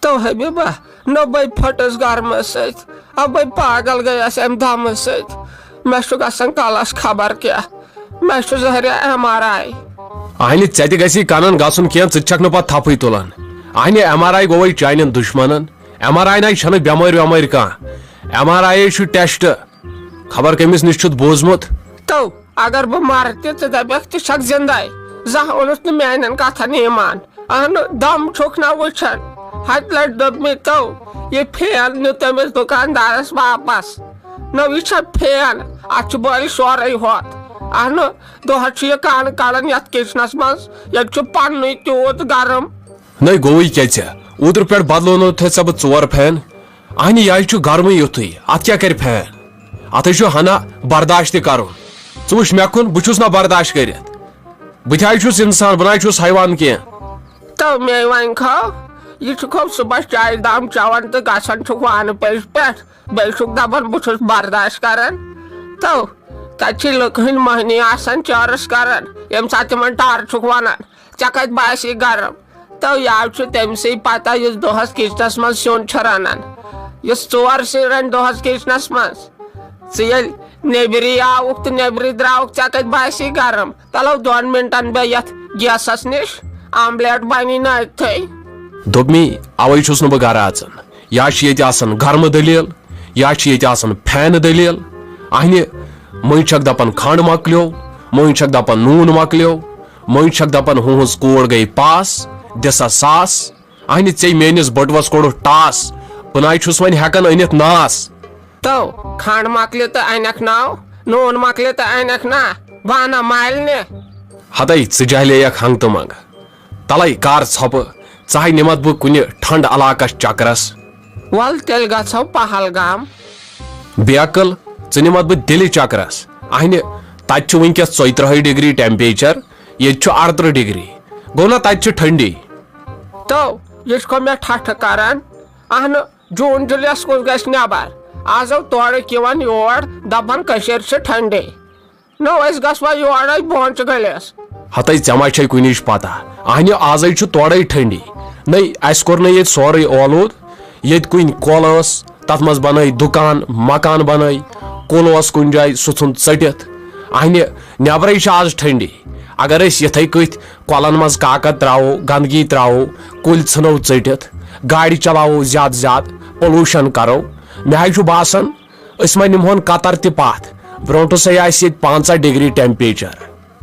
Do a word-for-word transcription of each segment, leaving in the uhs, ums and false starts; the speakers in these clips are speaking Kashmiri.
تو حبیبہ، نہ بے پھٹس گرمہٕ سۭتۍ، اب بے پاگل گٔیس امہِ دمہٕ سۭتۍ۔ مےٚ چھُ گژھان کلس خبر کیٛاہ، مےٚ چھُ زہریا ایم آر آی۔ اہنہِ، ژےٚ تہِ گژھی کنن گژھُن کینٛہہ، ژٕ تہِ چھکھ نہٕ پتہٕ تھپھٕے تُلان۔ اہنہِ، ایم آر آی گوٚوے چانٮ۪ن دُشمنن۔ ایم آر آی نَے چھنہٕ بٮ۪مٲرۍ وٮ۪مٲرۍ کانٛہہ۔ ایم آر آی چھُ ٹیسٹ۔ خبر کٔمِس نِش چھُتھ بوٗزمُت۔ تو اگر بہٕ مرٕ تہِ، ژٕ دپکھ ژٕ چھکھ زندے۔ زانٛہہ اوٚنُتھ نہٕ میانٮ۪ن کتھن ایمان۔ اہنُ، دم چھُکھ نہ وٕچھان۔ ہتہِ لٹہِ دوٚپ مےٚ تو، یہِ پھین نیوٗ تٔمِس دُکاندارس واپس۔ نہ، یہِ چھا پھین؟ اتھ چھُ بٲلۍ سورُے ہوت۔ اہنُ، دۄہس چھُ یہِ کانہٕ کڑان یتھ کچنس منٛز۔ ییٚتہِ چھُ پننُے تیوٗت گرم۔ نٔے گوٚوٕے کیٛاہ ژےٚ؟ اوترٕ پٮ۪ٹھ بدلوونو تھے ژےٚ بہٕ ژور پھین۔ اہنہِ، یہِ چھُ گرمٕے یُتھُے، اتھ کیٛاہ کرِ پھین؟ اتھ ہے چھُ ہنا برداشت تہِ کرُن۔ ژٕ وٕچھ مےٚ کُن، بہٕ چھُس نہ برداشت کٔرِتھ۔ بہٕ تہِ حظ چھُس انسان، بہٕ نہ حظ چھُس حیوان کینٛہہ۔ تو مے وۄنۍ کھو، یہِ چھُ کھو صُبحس چایہِ دام چٮ۪وان تہٕ گژھان چھُکھ وانہٕ پیٚٹھۍ پٮ۪ٹھ، بیٚیہِ چھُکھ دپان بہٕ چھُس برداشت کران۔ تو تتہِ چھِ لُکہٕ ہٕنٛدۍ مٔہنی آسان چٲرٕس کران، ییٚمہِ ساتہٕ تِمن ٹارٕ چھُکھ ونان، ژےٚ کتہِ باسی گرم؟ تو یاو چھُ تٔمسٕے پتہ یُس دۄہس کچنس منٛز سیُن چھُ رنان، یُس ژور سِنۍ رنہِ دۄہس کچنس منٛز۔ ژٕ ییٚلہِ نیٚبرِ آوُکھ تہٕ نیٚبرِ درٛاوُکھ، ژےٚ کتہِ باسی گرم؟ تلو دۄن منٹن بیٚہہ یتھ گیسس نِش، آملیٹ بنی نہٕ أتھٕے۔ دوٚپمی، اوے چھُس نہٕ بہٕ گرٕ اژان۔ یا چھِ ییٚتہِ آسان گرمہٕ دٔلیٖل، یا چھِ ییٚتہِ آسان پھینہٕ دٔلیٖل۔ اہنہِ، مٔنٛزۍ چھکھ دپان کھنٛڈ مۄکلیو، مٔنٛزۍ چھکھ دپان نوٗن مۄکلیو، مٔنٛزۍ چھکھ دپان ہُہٕنٛز کوٗر گٔیے پاس، دِ سا ساس۔ اہنہِ، ژےٚ میٲنِس بٔٹوَس کوٚڑُتھ ٹاس، بہٕ نَے چھُس وۄنۍ ہٮ۪کان أنِتھ ناس۔ تو کھنٛڈ مۄکلہِ تہٕ انکھ ناو، نوٗن مۄکلہِ تہٕ انکھ نا، بہٕ انہٕ مالنہِ۔ ہتے ژٕ جہلیکھ ہنٛگ تہٕ منٛگ۔ تلے کر ژھۄپہٕ، ژٕ ہے نِمتھ بہٕ کُنہِ ٹھنٛڈ علاقس چکرس۔ ول تیٚلہِ گژھو پہلگام۔ بیقل، ژٕ نِمتھ بہٕ دِلہِ چکرس۔ اہنہِ، تتہِ چھُ وٕنکیٚس ژۄیہِ ترٕٛہے ڈگری ٹیمپریچر، ییٚتہِ چھُ اَرترٕٛہ ڈگری۔ گوٚو نا تتہِ چھِ ٹھنڈی؟ تو یہِ چھُ مےٚ ٹھٹھٕ کران۔ اہنہٕ، جوٗن جُلیَس کُس گژھِ نٮ۪بر؟ آز آو تورٕکۍ یِوان یور، دپان کٔشیٖر چھِ ٹھنڈی۔ نو أسۍ گژھوا یورے بونچ گٔلِس؟ ہتے ژےٚ ما چھے کُنِچ پتہ؟ اہنہِ آزے چھُ تورے ٹھنڈی۔ نٔے، اسہِ کوٚر نہٕ ییٚتہِ سورُے اولوٗد۔ ییٚتہِ کُنہِ کۄل ٲس، تتھ منٛز بنٲے دُکان، مکان بنٲے، کُل اوس کُنہِ جایہِ، سُہ ژھُن ژٔٹِتھ۔ اہنہِ، نٮ۪برے چھِ آز ٹھنڈی۔ اگر أسۍ یِتھے کٔتھۍ کۄلن منٛز کاکد تراوو، گندگی تراوو، کُلۍ ژھٕنو ژٔٹِتھ، گاڑِ چلاوو زیادٕ زیادٕ، پولوشن کرو، مےٚ حظ چھُ باسان، أسۍ ما نِمہون قطر تہِ پتھ۔ برونٹھسے آسہِ ییٚتہِ پنٛژاہ ڈگری ٹیمپریچر۔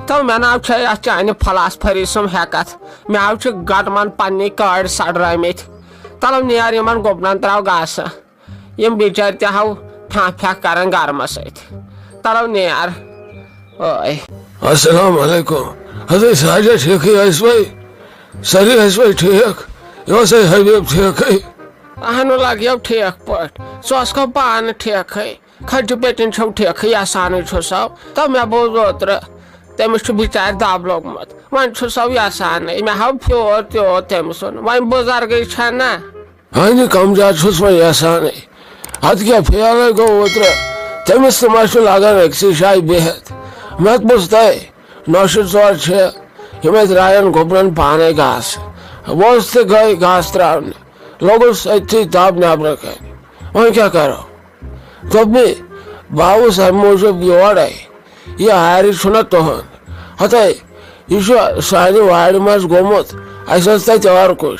تو مےٚ ناو چھے اتھ چانہِ فلاسفری سُم ہیکتھ۔ مےٚ حظ چھِ گٹہٕ من پننی کارِ سڑرٲومٕتۍ۔ تلو نیر یِمن گُپنن تراو گاسہٕ۔ یِم بِچٲرۍ تہِ ہاو پھیٛاہ پھیٛاہ کران گرمہٕ سۭتۍ۔ تلو نیر۔ اوے۔ السلام علیکم۔ حضرت ساجد ٹھیکٕے ٲسۍ وَے؟ سٲری ٲسۍ وَے ٹھیک؟ یہِ اوس ہے حبیب ٹھیکٕے؟ اہنُ لگیو ٹھیک پٲٹھۍ۔ سُہ اوس کھو پانہٕ ٹھیکٕے۔ کھجہِ پیٹِنۍ چھو ٹھیکٕے یژھانٕے چھُ سو۔ تو مےٚ بوٗز اوترٕ تٔمِس چھُ بِچارِ دب لوٚگمُت۔ وۄنۍ چھُ سو یژھانٕے۔ مےٚ ہاو پیور تہِ اوت تٔمۍ سُنٛد۔ وۄنۍ بُزرگٕے چھےٚ نا۔ ہانہِ کم زیادٕ چھُس وۄنۍ یژھانٕے۔ اتھ کیٛاہ فیلے گوٚو اوترٕ؟ تٔمِس تہِ ما چھُ لگان أکسٕے جایہِ بِہِتھ؟ مےٚ تہِ بوٗز تۄہہِ، نۄشہِ ژور چھِ، یِمے ترٛاون گُپنن پانے گاسہٕ۔ وۄز تہِ گٔے گاسہٕ ترٛاونہِ، لوٚگُس أتھی دب نٮ۪برٕ کنہِ۔ وۄنۍ کیٛاہ کرو؟ دوٚپ مےٚ، بہٕ آوُس امہِ موٗجوٗب یورے۔ یہِ آرِ چھُنہ تُہُنٛد۔ ہتے، یہِ چھُ سانہِ وارِ منٛز گوٚمُت۔ اَسہِ ٲس تَتہِ ٲر کُج۔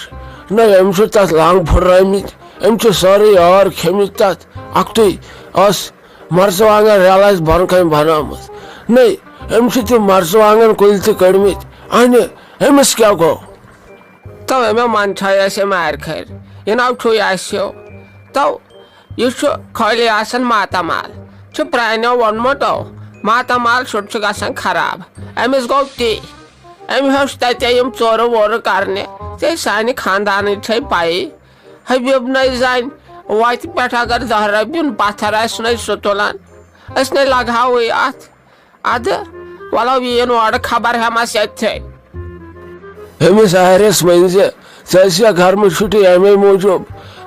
نہ، أمۍ چھُ تَتھ لنٛگ پھُٹرٲومٕتۍ۔ أمۍ چھِ سٲرٕے ٲر کھیٚمٕتۍ تَتھ۔ اَکھتُے ٲس مرژٕوانٛگن ریلہٕ اَسہِ بۄنہٕ کَنہِ بَنٲومٕژ۔ نٔے، أمۍ چھِ تِم مرژٕوانٛگن کُلۍ تہِ کٔڑمٕتۍ۔ اَہنہِ، أمِس کیٛاہ گوٚو؟ تو أمۍ منٛدچھٲے اَسہِ أمۍ آرِ کھرِ۔ یہِ ناو چھُے آسیو۔ تو یہِ چھُ خٲلی آسان ماتامال۔ چھُ پرٛانیو ووٚنمُت، او، ماتامال شُر چھُ گژھان خراب۔ أمِس گوٚو تی۔ أمۍ ہیوٚچھ تَتے یِم ژورٕ وورٕ کرنہِ۔ ژےٚ سانہِ خاندانٕچ چھے پَیی۔ حبیب نَے زَنہِ وَتہِ پٮ۪ٹھ اگر دَہ رۄپیُن پَتھر آسہِ نَے سُہ تُلان۔ أسۍ نَے لگہاوٕے اَتھ۔ اَدٕ وَلو یِیِن اورٕ خبر ہٮ۪مَس ییٚتھٕے۔ أمِس آرٮ۪س ؤنۍ زِ، ژےٚ ٲسیا گرمہٕ چھُٹی اَمے موٗجوٗب؟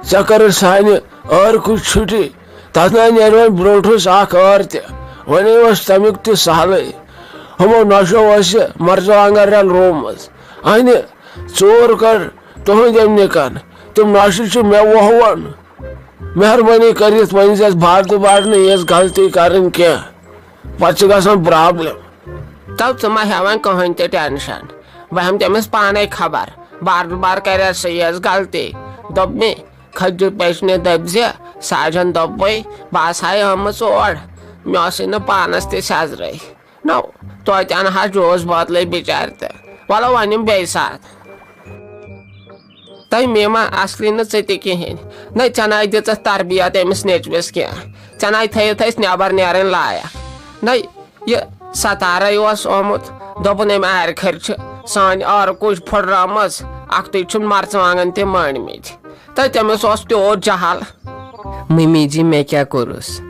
ژےٚ کٔرٕتھ سانہِ ٲر کُج چھُٹی۔ تَتھ نہ نیرِ وۄنۍ برونٛٹھس اکھ ٲر تہِ۔ وۄنۍ اوس تَمیُک تہِ سہلٕے۔ ہُمو نۄشو ٲس یہِ مرژٕوانٛگن رٮ۪ل روومٕژ۔ اَہنہِ، ژوٗر کٔر تُہٕنٛدۍ أمۍ نِکن۔ تِم نۄشہِ چھِ مےٚ وۄہوان۔ مہربٲنی کٔرِتھ ؤنۍ زٮ۪س بار دُبار نہٕ یِژھ غلطی کرٕنۍ کینٛہہ، پتہٕ چھِ گژھان پرابلم۔ تو ژٕ ما ہٮ۪وان کٕہٕنۍ تہِ ٹینشن، بہٕ ہٮ۪مہٕ تٔمِس پانے خبر۔ بار دُبار کرِ سُہ یِژھ غلطی۔ دوٚپ مےٚ، کھٔجہِ پیچنہِ دٔپۍ زِ ساجن دوٚپُے، بہٕ آسہٕ ہاے آمٕژ اور، مےٚ اوسُے نہٕ پانس تہِ سیزرٕے۔ نو، توتہِ انہٕ ہا جوس بٲتلٕے بِچارِ تہٕ۔ وَلہٕ وۄنۍ یِم بیٚیہِ ساتہٕ۔ تۄہہِ مےٚ ما اصلی نہٕ ژٕ تہِ کِہیٖنۍ۔ نَے ژےٚ نَے دِژٕتھ تربیت أمِس نیٚچوِس کینٛہہ۔ ژےٚ نَے تھٲیِتھ أسۍ نٮ۪بر نیرٕنۍ لایق۔ نَے یہِ ستارے اوس آمُت، دوٚپُن أمۍ آرِ کھرِ چھِ سانہِ ٲرٕ کُج پھٕٹرٲمٕژ، اَکھتُے چھُن مرژٕوانٛگن تہِ مٲنۍمٕتۍ۔ تہٕ تٔمِس اوس تیوٗت جہل۔ مٔمی جی، مےٚ کیٛاہ کوٚرُس؟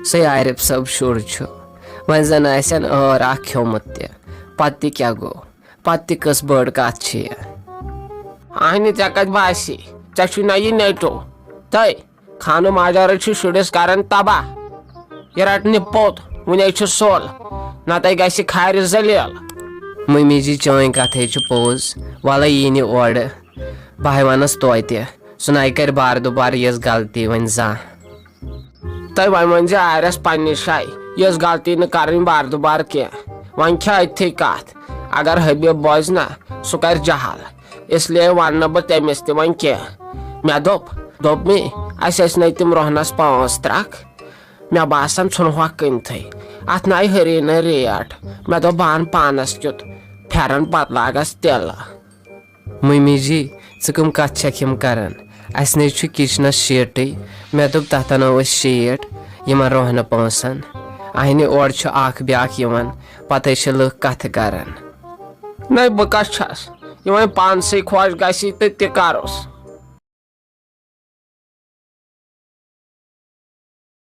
سُے عارف صٲب شُر چھُ۔ وۄنۍ زن آسن ٲر اکھ کھیومُت تہِ۔ پتہٕ تہِ کیٛاہ گوٚو؟ پتہٕ تہِ کٔژ بٔڑ کتھ چھِ یہِ؟ اہنہِ، ژےٚ کتہِ باسی؟ ژےٚ چھُے نہ یہِ نیٚچو۔ تہٕ خانہٕ ماجارٕ چھُ شُرِس کران تباہ۔ یہِ رٹنہِ پوٚت، وُنے چھُ سوٚل، نتہٕ گژھِ کھارِ ذلیل۔ مٔمی جی، چٲنۍ کتھے چھِ پوٚز۔ ولے یی نہٕ اورٕ۔ بہٕ ہاے ونس توتہِ، سُہ نَے کرِ بار دُبار یِژھ غلطی وۄنۍ زانٛہہ۔ تۄہہِ وۄنۍ ؤنۍ زِ آرٮ۪س پننہِ جایہِ، یۄس غلطی نہٕ کرٕنۍ بار دُبار کینٛہہ۔ وۄنۍ چھےٚ أتھی کتھ، اگر حبیب بوزِ نہ، سُہ کرِ جہل، اس لیے ونہٕ نہٕ بہٕ تٔمِس تہِ وۄنۍ کینٛہہ۔ مےٚ دوٚپ، دوٚپ مے، اسہِ ٲسۍ نے تِم رۄہنس پانٛژھ ترکھ، مےٚ باسان ژھُنہوکھ کٕنتھٕے۔ اتھ نایہِ ہُری نہٕ ریٹ۔ مےٚ دوٚپ، بہٕ انہٕ پانس کیُتھ پھٮ۪رن، پتہٕ لاگس تِلہٕ۔ مٔمی جی، ژٕ کٕم کتھ چھکھ یِم کران؟ اسہِ نے چھُ کچنس شیٹٕے۔ مےٚ دوٚپ، تتھ انو أسۍ شیٹ یِمن رۄہنہٕ پانٛژن۔ اہنہِ اورٕ چھُ اکھ بیاکھ یِوان، پتے چھِ لُکھ کتھٕ کران۔ نَے بہٕ کس چھس؟ یہِ وۄنۍ پانسٕے خۄش گژھی تہٕ تہِ کرُس۔